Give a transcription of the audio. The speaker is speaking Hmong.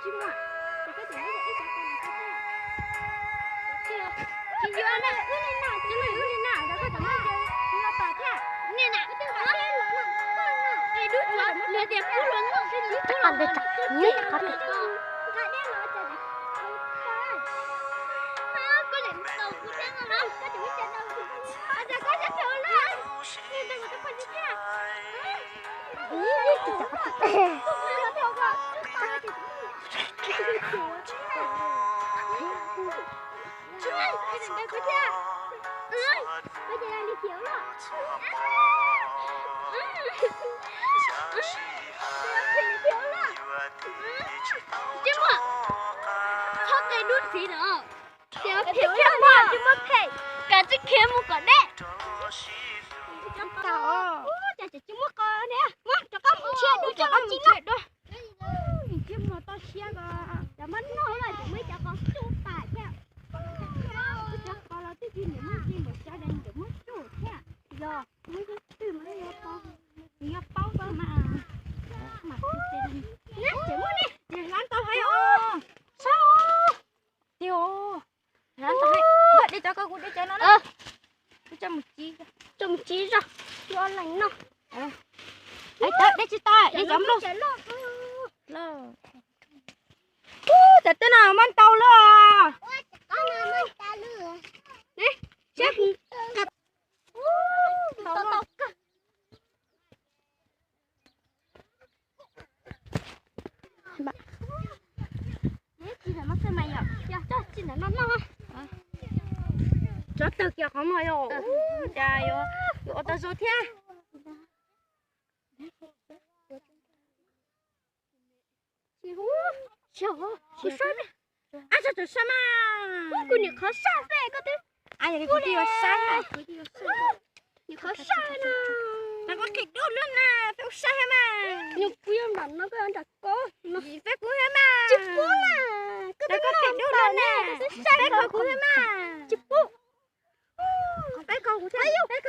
Tsis muaj, ces koj tseem muab ib cov ko los koj thiab. Tsis yuav na, wb li na, tsis muaj wb li na, rau koj tseem muab cov los tom thiab. Nim na, es dub tsuav lawv tias kub hluas nkauj xwb, tsis kub hluas nkauj. Koj lem tau kuv thiab no los, koj tseem muab cov no, koj tseem muab cov no los. Tsis muaj, txhob qe dub ntxiv lawm. Phem thiab mas tsis muaj phem, kav tsij khiav mus kom deb. Cas tsis muaj qos ne, muab rov qab mus nrhiav dua, rov qab mus nrhiav dua. Ntsej muag toj siab ko, cov mab noj lawm ces muab cov qos tsuj tas thiab. Cov qos los twb tsis niam muaj ntsej muag sawv daws niam muab tsuj thiab. Yog muab ib twg mas yuav paub, nws yuav paub xwb mas. Mas kuv ces, ces hlab tau hais os, saib os. Tiag os, hlab tau hais. Dej cov ko kuv dej cov no na. Kuv tso mus tsib, tso mus tsib zog, yuav lees no. Dej tsis tau, dej cov nplooj. Ub, cov tej no muab ntau lawm os. Tso tawg kiag qhov no yog, cas yuav ua tau zoo thiab. Kuv saib, ab, tso tso saib mas. Kuv nim qhov saj xwb koj twb, kuv twb yuav saib, nim qhov saj no. Rau koj qhib dub lub na, peb ua saib thiab mas. Nyuag kuv yuav nram no koj yuav nram ko no. Peb kuv thiab mas. Tsis pub na. Rau koj qhib dub lub na, peb qhov kuv thiab mas. Tsis pub. Peb qhov kuv thiab.